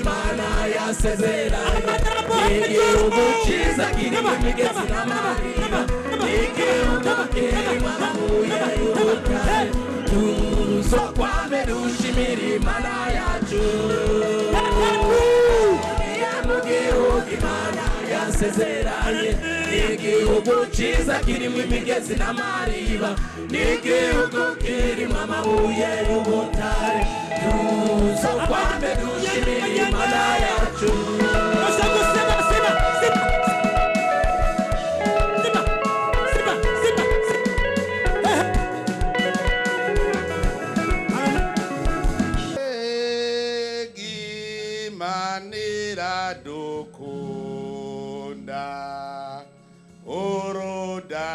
Imana yasezeranye, igihugu cyiza kirimo imigezi n'amariba, igihugu kirimo amabuye y'ubutare. Tuzokwame dushimira Imana yacu. Tugiye mu gihugu Imana yasezeranye, igihugu cyiza kirimo imigezi n'amariba, n'igihugu kirimo amabuye y'ubutare. Tuzokwame dushimira Imana yacu. Simba, simba, simba, simba, simba, simba, simba. Imana iradukunda urudahemuka.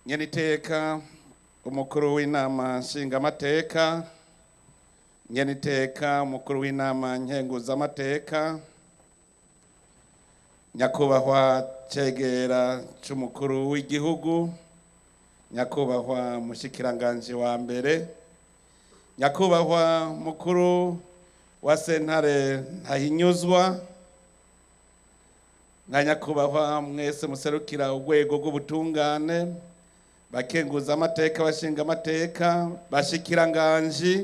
Nyeniteka umukuru w'inama nshingamateka, nyeniteka umukuru w'inama nkenguzamateka, nyakubahwa cegera c'umukuru w'igihugu, nyakubahwa mushikiranganji wa mbere, nyakubahwa mukuru wa sentare ntahinyuzwa, nka nyakubahwa mwese muserukira urwego rw'ubutungane, bakenguza amateka, bashinga amateka, bashikiranganji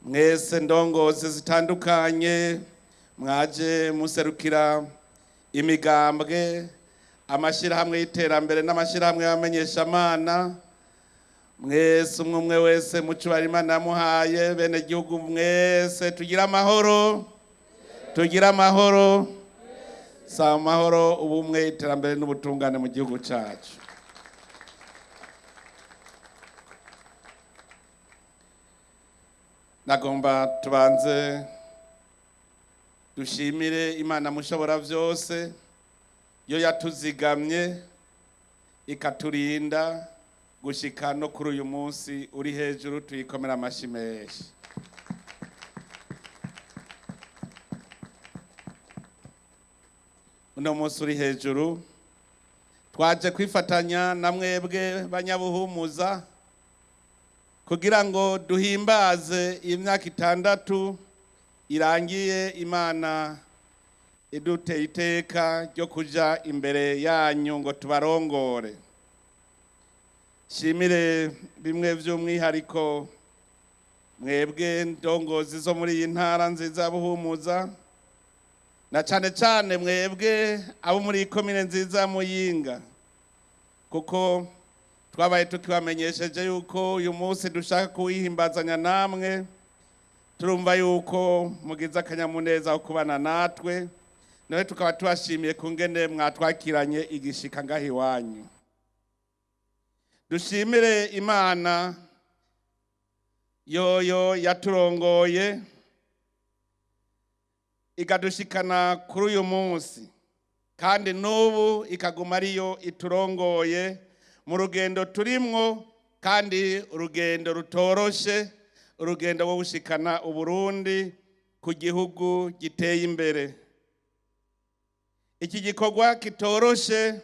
mwese, ndongozi zitandukanye mwaje muserukira imigambwe, amashyirahamwe y'iterambere n'amashyirahamwe y'abamenyeshamana, mwese umwe umwe wese mucubara Imana yamuhaye, bene gihugu mwese, tugire amahoro, tugire amahoro, si amahoro, ubumwe, iterambere n'ubutungane mu gihugu cyacu. Nagomba tubanze dushimire Imana mushobora byose yo yatuzigamye ikaturinda gushika no kuri uyu munsi uri hejuru. Tuyikomera amashyi menshi. Uno munsi uri hejuru twaje kwifatanya na mwebwe banyabuhumuza kugira ngo duhimbaze imyaka 6 irangiye Imana iduteye iteka ryo kuja imbere yanyu ngo tubarongore. Shimire bimwe by'umwihariko mwebwe ndongozi zo muri iyi ntara nziza ya Buhumuza, na cane cane mwebwe abo muri iyi komine nziza ya Muyinga, kuko twabaye tukibamenyesheje yuko uyu munsi dushaka kuwihimbazanya namwe. Turumva yuko mugize akanyamuneza ko kubana natwe, nawe tukaba tubashimiye ku ngene mwatwakiranye igishika ngaho iwanyu. Dushimire Imana yoyo yaturongoye ikadushikana kuri uyu munsi, kandi n'ubu ikaguma ariyo iturongoye mu rugendo turimwo, kandi urugendo rutoroshe, urugendo rwo gushikana Uburundi ku gihugu giteye imbere. Iki gikorwa kitoroshe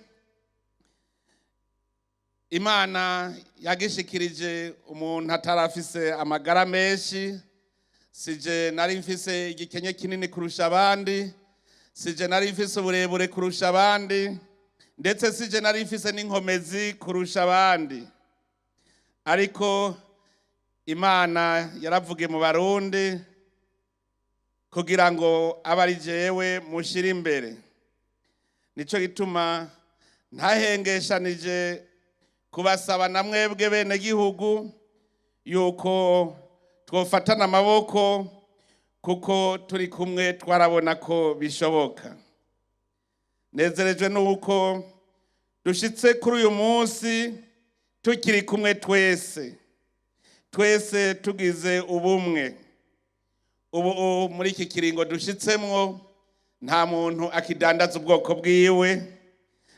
Imana yagishikirije umuntu atarafise amagara menshi. Sije nari mfise igikenye kinini kurusha abandi, sije nari mfise uburebure kurusha abandi, ndetse sije nari mfise n'inkomezi kurusha abandi, ariko Imana yaravuge mu Barundi kugira ngo abe ari jewe mushire imbere. Nico gituma ntahengeshanije kubasaba na mwebwe bene gihugu yuko twofatana amaboko, kuko turi kumwe twarabona ko bishoboka. Nezerejwe nuko dushitse kuri uyu munsi tukiri kumwe twese, twese tugize ubumwe. Ubu muri iki kiringo dushitsemwo nta muntu akidandaza ubwoko bwiwe,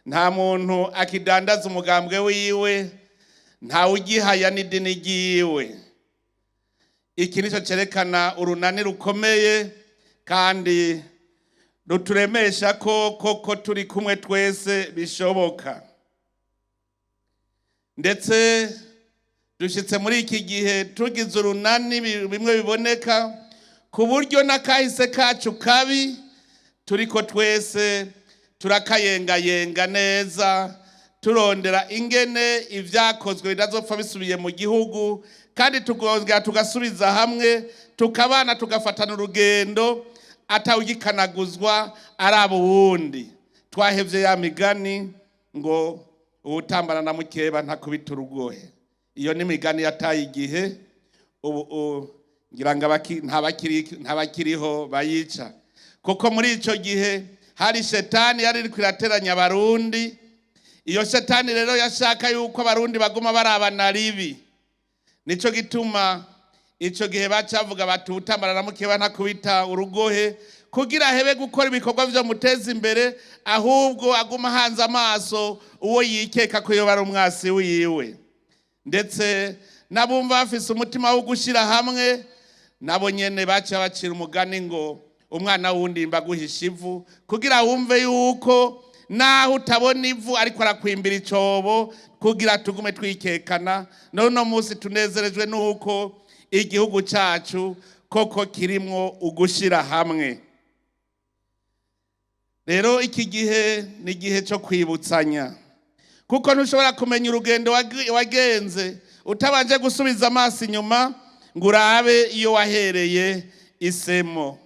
nta muntu akidandaza umugambwe wiwe, ntawe ugihaya n'idini ryiwe. Iki nicyo cyerekana urunani rukomeye kandi ruturemesha ko koko turi kumwe twese bishoboka. Ndetse dushitse muri iki gihe tugize urunani bimwe biboneka, ku buryo n'akahise kacu kabi turiko twese turakayengayenga neza, turondera ingene ibyakozwe bidazopfa bisubiye mu gihugu, kandi tukongera tugasubiza hamwe, tukabana, tugafatana urugendo atawugikanaguzwa araba uwundi. Twahevye ya migani ngo uwutambana na mukeba ntakubita urugohe. Iyo ni migani yataye igihe. Ubu ngira ngo ntabakiriho bayica, kuko muri ico gihe hari shetani yari iriko irateranya Abarundi. Iyo shetani rero yashaka yuko Abarundi baguma barabana ribi. Nico gituma ico gihe bacavuga bati uwutambana na mukeba ntakubita urugohe, kugira ahebe gukora ibikorwa vyo muteza imbere, ahubwo aguma ahanze amaso uwo yikeka ko yoba ari umwasi wiwe. Ndetse n'abumva bafise umutima wo gushyira hamwe nabo nyene baca bacira umugani ngo umwana wundi mbaguhisha ivu, kugira wumve yuko naho utabona ivu ariko arakwimbira icobo, kugira tugume twikekana. None munsi tunezerejwe nuko igihugu cacu koko kirimwo ugushira hamwe. Rero iki gihe ni igihe cyo kwibutsanya, kuko ntushobora kumenya urugendo wagenze utabanje gusubiza amaso inyuma ngo urabe iyo wahereye isemo.